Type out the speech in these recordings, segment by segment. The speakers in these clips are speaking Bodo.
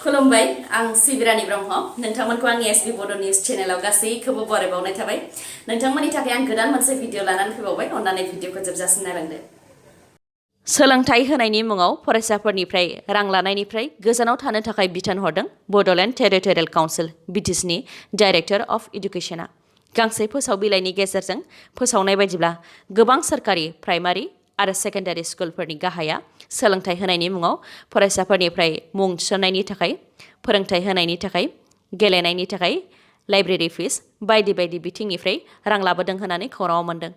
खुलुमबाय आं सिबिरानि ब्रह्म नोंथांमोनखौ आंनि sbbodonews चेनेलाव गासैखौबो बरायबावनाय थाबाय नोंथांमोननि थाखाय आं गोदान मोनसे भिडिअ लानानै फैबावबाय अन्नानै भिडिअखौ जोबजासिम नायलांदो सोलोंथाइ होनायनि मुङाव फरायसाफोरनिफ्राय रां लानायनिफ्राय गोजानाव थानो थाखाय बिथोन हरदों बड'लेण्ड टेरिटरियेल काउन्सिल बिटिसिनि डाइरेक्टर अफ एडुकेशना गांसे फोसाव बिलाइनि गेजेरजों फोसावनाय बायदिब्ला गोबां सोरखारि प्राइमारि आरो सेकेन्डारि स्कुलफोरनि गाहाया सोलोंथाइ होनायनि मुङाव फरायसाफोरनिफ्राय मुं थिसननायनि थाखाय फोरोंथाइ होनायनि थाखाय गेलेनायनि थाखाय लाइब्रेरि फिस बायदि बायदि बिथिंनिफ्राय रां लाबोदों होननानै खौराङाव मोन्दों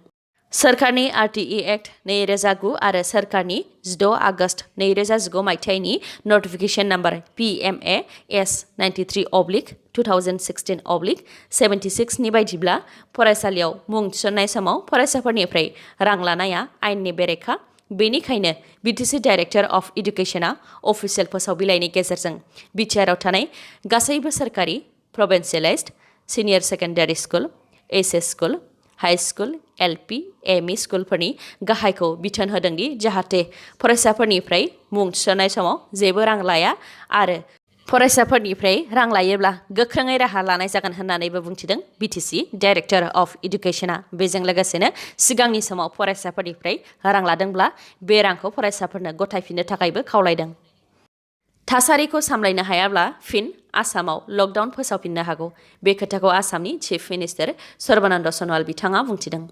सोरखारनि आरटीई एक्ट 2009 आरो सोरखारनि 16 आगस्त 2019 मायथाइनि नटिफिकेशन नम्बर PMA/S 93/2016/76 नि बायदिब्ला फरायसालियाव मुं थिसननाय समाव फरायसाफोरनिफ्राय रां लानाया आयेननि बेरेखा बेनिखायनो बिटिसि डाइरेक्टर अफ एडुकेशना अफिसियेल फोसाव बिलाइनि गेजेरजों बिटिआरआव थानाय गासैबो सोरखारि provincialised senior secondary school HS school high school LP ME स्कुलफोरनि गाहायखौ बिथोन होदों दि जाहाथे फरायसाफोरनिफ्राय मुं थिसननाय समाव जेबो रां लाया आरो फरायसाफोरनिफ्राय रां लायोब्ला गोख्रोङै राहा लानाय जागोन होननानैबो बुंथिदों बिटिसि डाइरेक्टर अफ एडुकेशना बेजों लोगोसेनो सिगांनि समाव फरायसाफोरनिफ्राय रां लादोंब्ला बे रांखौ फरायसाफोरनो गथायफिननो थाखायबो खावलायदों थासारिखौ सामलायनो हायाब्ला फिन आसामाव लकडाउन फोसावफिननो हागौ बे खोथाखौ आसामनि चिफ मिनिस्टार सर्बानन्द सन'वाल बिथाङा बुंथिदों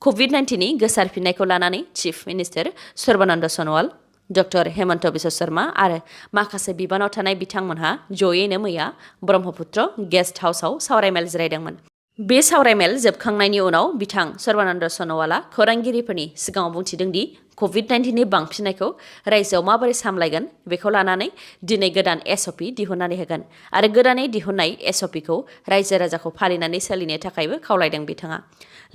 COVID-19नि गोसारफिननायखौ लानानै chief minister Sarbananda Sonowal doctor Hemant Biswa Sharma आरो माखासे बिबानाव थानाय बिथांमोनहा जयैनो मैया ब्रह्मपुत्र गेस्ट हाउसआव सावरायमेल जिरायदोंमोन बे सावरायमेल जोबखांनायनि उनाव बिथां सर्बानन्द सन'वालआ खौरांगिरिफोरनि सिगाङाव बुंथिदों दि COVID-19नि बांफिननायखौ रायजोआव माबोरै सामलायगोन बेखौ लानानै दिनै गोदान SOP दिहुननानै होगोन आरो गोदानै दिहुननाय SOPखौ रायजो राजाखौ फालिनानै सोलिनो थाखायबो खावलायदों बिथाङा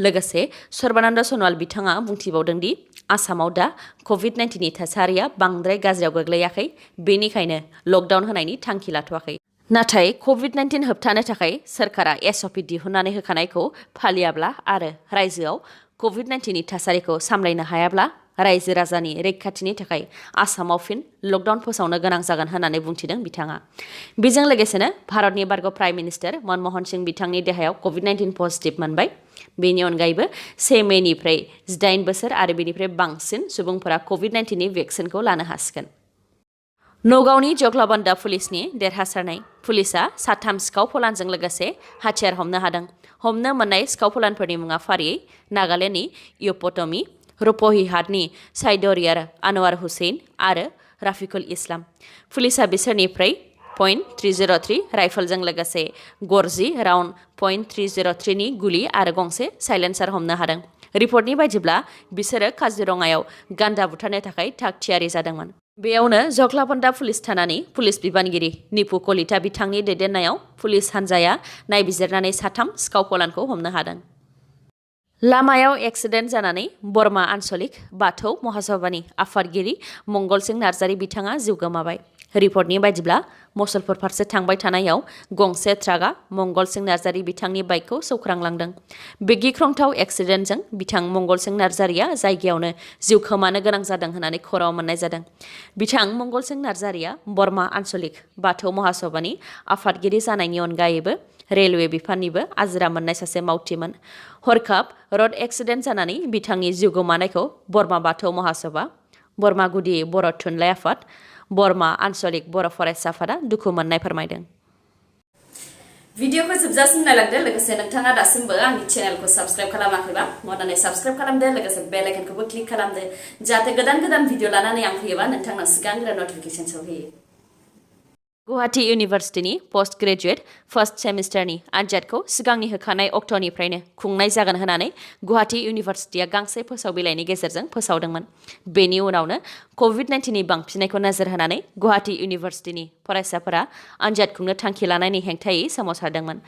लोगोसे सर्बानन्द सन'वाल बिथाङा बुंथिबावदों दि आसामाव दा COVID-19नि थासारिया बांद्राय गाज्रियाव गोग्लैयाखै बेनिखायनो लकडाउन होनायनि थांखि लाथ'वाखै नाथाय COVID-19 होबथानो थाखाय सोरखारा SOP दिहुननानै होखानायखौ फालियाब्ला आरो रायजोआव COVID-19नि थासारिखौ सामलायनो हायाब्ला रायजो राजानि रैखाथिनि थाखाय आसामाव फिन लकडाउन फोसावनो गोनां जागोन होननानै बुंथिदों बिथाङा बेजों लोगोसेनो भारतनि बारग' प्राइम मिनिस्टार मनमोहन सिंह बिथांनि देहायाव COVID-19 पजिटिभ मोनबाय बेनि अनगायैबो 1 मेनिफ्राय 18 बोसोर आरो बेनिफ्राय बांसिन सुबुंफोरा COVID-19नि भेक्सिनखौ लानो हासिगोन नगावनि जग्लाबन्दा पुलिसनि देरहासारनाय पुलिसा 3 सिखाव फलानजों लोगोसे हाथियार हमनो हादों हमनो मोननाय सिखाव फलानफोरनि मुङा फारियै नागालेण्डनि इउपटमी रुप'हिहाटनि साइदरियार आनवार हुसैन आरो राफिकुल इस्लाम पुलिसा बिसोरनिफ्राय .303 राइफलजों लोगोसे गरजि राउन्ड .303 नि गुलि आरो गंसे साइलेन्सार हमनो हादों रिपर्टनि बायदिब्ला बिसोरो काजिरङायाव गान्दा बुथारनो थाखाय थाग थियारि जादोंमोन बेयावनो जग्लाबन्दा पुलिस थानानि पुलिस बिबानगिरि निपु कलिता बिथांनि दैदेननायाव पुलिस हान्जाया नायबिजिरनानै 3 सिखाव फलानखौ हमनो हादों लामायाव एक्सिडेन्ट जानानै बरमा आन्चलिक बाथौ महासभानि आफादगिरि मंगल सिंह नार्जारी बिथाङा जिउ गोमाबाय रिपर्टनि बायदिब्ला मसलपुर फारसे थांबाय थानायाव गंसे ट्राकआ मंगल सिंह नार्जारी बिथांनि बाइकखौ सौख्रांलांदों बे गिख्रंथाव एक्सिडेन्टजों बिथां मंगल सिंह नार्जारीया जायगायावनो जिउ खोमानो गोनां जादों होननानै खौराङाव मोननाय जादों बिथां मंगल सिंह नार्जारीया बरमा आन्चलिक बाथौ महासभानि आफादगिरि जानायनि अनगायैबो रेलवे बिफाननिबो आजिरा मोननाय सासे मावथिमोन हरखाब रड एक्सिडेन्ट जानानै बिथांनि जिउ गोमानायखौ बरमा बाथौ महासभा बरमा गुदि बर' थुनलाइ आफाद बरमा आन्चलिक बर' फरायसा आफादा दुखु मोननाय फोरमायदों भिडिअखौ जोबजासिम नायलांदो लोगोसे नोंथाङा दासिमबो आंनि चेनेलखौ साबस्क्राइब खालामाखैबा अन्नानै साबस्क्राइब खालामदो लोगोसे बेल आइकनखौबो क्लिक खालामदो जाहाथे गोदान भिडिअ लानानै आं फैयोबा नोंथांनाव सिगांग्रो नटिफिकेसन सौहैयो गुवाहाटी इउनिभार्सिटिनि पोस्ट ग्रेजुएट फार्स्ट सेमिस्टारनि आनजादखौ सिगांनि होखानाय अक्ट'निफ्रायनो खुंनाय जागोन होननानै गुवाहाटी इउनिभार्सिटिया गांसे फोसाव बिलाइनि गेजेरजों फोसावदोंमोन बेनि उनावनो COVID-19नि बांफिननायखौ नोजोर होनानै गुवाहाटी इउनिभार्सिटिनि फरायसाफोरा आनजाद खुंनो थांखि लानायनि हेंथायै सोमावसारदोंमोन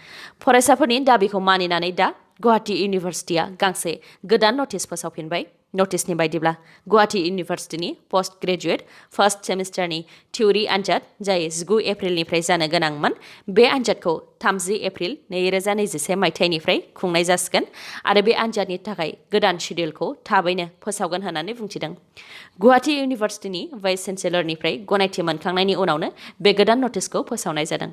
फरायसाफोरनि दाबिखौ मानिनानै दा गुवाहाटी इउनिभार्सिटिया गांसे गोदान नटिस फोसावफिनबाय नटिसनि बायदिब्ला गुवाहाटी इउनिभार्सिटिनि पोस्ट ग्रेजुएट फार्स्ट सेमिस्टारनि थिउरि आनजाद जाय 19 एप्रिलनिफ्राय जानो गोनांमोन बे आनजादखौ 30 एप्रिल 2021 मायथाइनिफ्राय खुंनाय जासिगोन आरो बे आनजादनि थाखाय गोदान शेड्युलखौ थाबैनो फोसावगोन होननानै बुंथिदों। गुवाहाटी इउनिभार्सिटिनि भाइस चेन्सेलरनिफ्राय गनायथि मोनखांनायनि उनावनो बे गोदान नटिसखौ फोसावनाय जादों।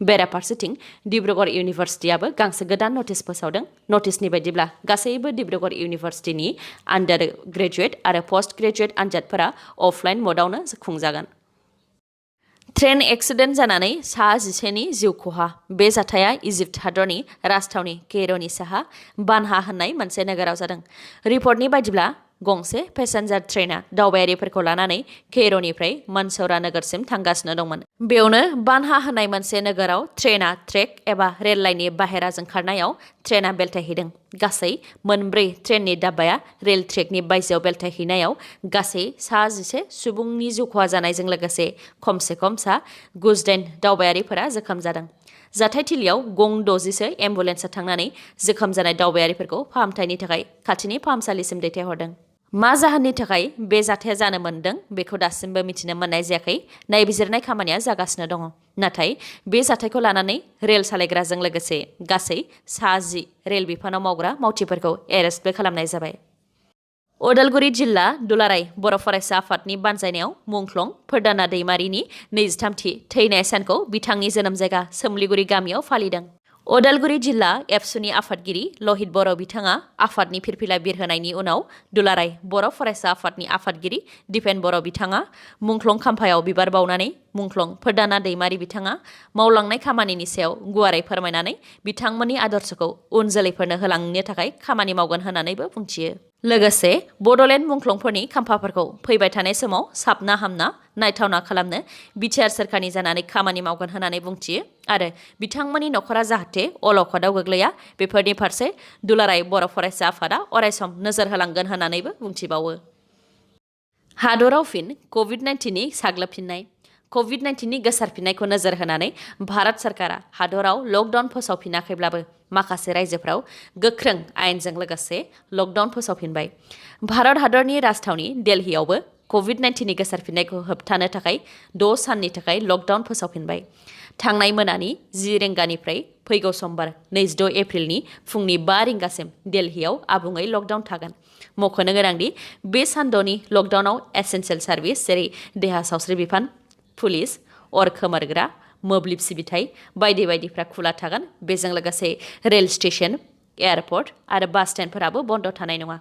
बेराफारसेथिं डिब्रुगड़ इउनिभार्सिटियाबो गांसे गोदान नटिस फोसावदों। नटिसनि बायदिब्ला गासैबो डिब्रुगड़ इउनिभार्सिटिनि आन्डार ग्रेजुएट आरो पोस्ट ग्रेजुएट आनजादफोरा अफलाइन मदावनो खुंजागोन। ट्रेन एक्सिडेन्ट जानानै सा 11नि जिउ खहा। बे जाथाया इजिप्ट हादरनि राजथावनि कैर'नि साहा बानहा होननाय मोनसे नोगोराव जादों। रिपर्टनि बायदिब्ला गंसे पेसेन्जार ट्रेना दावबायारिफोरखौ लानानै कैर'निफ्राय मानसौरा नोगोरसिम थांगासिनो दंमोन। बेयावनो बानहा होननाय मोनसे नोगोराव ट्रेना ट्रेक एबा रेल लाइननि बाहेराजों खारनायाव ट्रेना बेलथायहैदों। गासै मोनब्रै ट्रेननि दाब्बाया रेल ट्रेकनि बायजोआव बेलथायहैनायाव गासै सा 11 सुबुंनि जिउ खहा जानायजों लोगोसे खमसे खम सा 69 दावबायारिफोरा जोखोम जादों। जाथायथिलियाव गं 60सो एम्बुलेन्सआ थांनानै जोखोम जानाय दावबायारिफोरखौ फाहामथायनि थाखाय खाथिनि फाहामसालिसिम दैथायहरदों। मा जाहोननि थाखाय बे जाथाया जानो मोन्दों बेखौ दासिमबो मिथिनो मोननाय जायाखै। नायबिजिरनाय खामानिया जागासिनो दङ। नाथाय बे जाथायखौ लानानै रेल सालायग्राजों लोगोसे गासै सा 10 रेल बिफानाव मावग्रा मावथिफोरखौ एरेस्टबो खालामनाय जाबाय। उदालगुरि जिल्ला दुलाराय बर' फरायसा आफादनि बानजायनायाव मुंख्लं फोरदाना दैमारिनि 23थि थैनाय सानखौ बिथांनि जोनोम जायगा सोमलिगुरि गामियाव फालिदों। उदालगुरि जिल्ला एबसुनि आफादगिरि लहित बर' बिथाङा आफादनि फिरफिला बिरहोनायनि उनाव दुलाराय बर' फरायसा आफादनि आफादगिरि दिपेन बर' बिथाङा मुंख्लं खाम्फायाव बिबार बावनानै मुंख्लं फोरदाना दैमारि बिथाङा मावलांनाय खामानिनि सायाव गुवारै फोरमायनानै बिथांमोननि आदर्शखौ उन जोलैफोरनो होलांनो थाखाय खामानि मावगोन होननानैबो बुंथियो। लोगोसे बड'लेण्ड मुंख्लंफोरनि खाम्फाफोरखौ फैबाय थानाय समाव साबना हामना नायथावना खालामनो बिटिआर सोरखारनि जानानै खामानि मावगोन होननानै बुंथियो आरो बिथांमोननि नखरा जाहाथे अलखदाव गोग्लैया बेफोरनि फारसे दुलाराय बर' फरायसा आफादा अरायसम नोजोर होलांगोन होननानैबो बुंथिबावो। हादराव फिन कभिड-19नि साग्लोबफिननाय। कभिड-19नि गोसारफिननायखौ नोजोर होनानै भारत सरकारा हादराव लकडाउन फोसावफिनाखैब्लाबो माखासे रायजोफ्राव गोख्रों आयेनजों लोगोसे लकडाउन फोसावफिनबाय। भारत हादरनि राजथावनि दिल्लीयावबो कभिड-19नि गोसारफिननायखौ होबथानो थाखाय 6 साननि थाखाय लकडाउन फोसावफिनबाय। थांनाय मोनानि 10 रिंगानिफ्राय फैगौ समबार 26 एप्रिलनि फुंनि 5 रिंगासिम दिल्लीयाव आबुङै लकडाउन थागोन। मख'नो गोनांदि बे सानद'नि लकडाउनाव एसेन्सियेल सार्भिस जेरै देहा सावस्रि बिफान, पुलिस, अर खोमोरग्रा, मोब्लिब सिबिथाय बायदि बायदिफ्रा खुला थागोन। बेजों लोगोसे रेल स्टेशन, एयारपर्ट आरो बास स्टेन्डफोराबो बन्द थानाय नङा।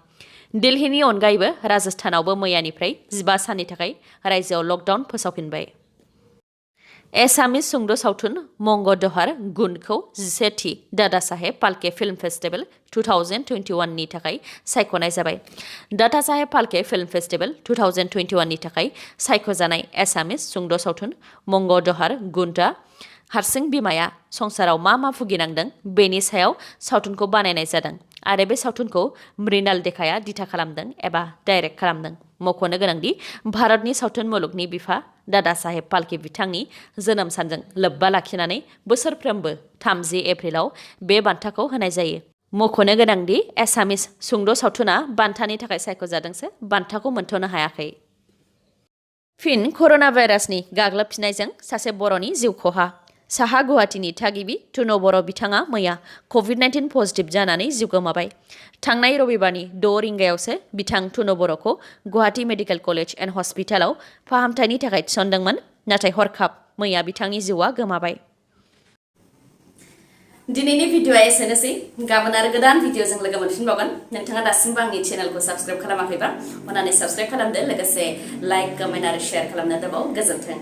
दिल्लीनि अनगायैबो राजस्थानावबो मैयानिफ्राय 15 साननि थाखाय रायजोआव लकडाउन फोसावफिनबाय। एसामिस सुंद' सावथुन मंग दहार गुनखौ 11थि दादा साहेब फाल्के फिल्म फेस्टिभेल 2021नि थाखाय सायख'नाय जाबाय। दादा साहेब फाल्के फिल्म फेस्टिभेल 2021नि थाखाय सायख'जानाय एसामिस सुंद' सावथुन मंग दहार गुनआ हारसिं बिमाया संसाराव मा भुगिनांदों बेनि सायाव सावथुनखौ बानायनाय जादों आरो बे सावथुनखौ मृणाल देखाया दिथा खालामदों एबा डाइरेक्ट खालामदों। मख'नो गोनांदि भारतनि सावथुन मुलुगनि बिफा दादा साहेब फाल्के बिथांनि जोनोम सानजों लोब्बा लाखिनानै बोसोरफ्रोमबो 30 एप्रिलाव बे बान्थाखौ होनाय जायो। मख'नो गोनांदि एसामिस सुंद' सावथुना बान्थानि थाखाय सायख'जादोंसो बान्थाखौ मोनथ'नो हायाखै। फिन कर'ना भाइरासनि गाग्लोबफिननायजों सासे बर'नि जिउ खहा। साहा गुवाहाटीनि थागिबि टुनु बर' बिथाङा मैया कभिड-19 पजिटिभ जानानै जिउ गोमाबाय। थांनाय रबिबारनि 6 रिंगायावसो बिथां टुनु बर'खौ गुवाहाटी मेडिकेल कलेज एन्ड हस्पिटालाव फाहामथायनि थाखाय थिसनदोंमोन। नाथाय हरखाब मैया बिथांनि जिउआ गोमाबाय। दिनैनि भिडिअ'आ एसेनोसै। गाबोन आरो गोदान भिडिअ'जों लोगो मोनफिनबावगोन। नोंथाङा दासिमबो आंनि चेनेलखौ साबस्क्राइब खालामाखैबा अन्नानै साबस्क्राइब खालामदो। लोगोसे लाइक, कमेन्ट आरो शेयार खालामनो दाबाव। गोजोन्थों।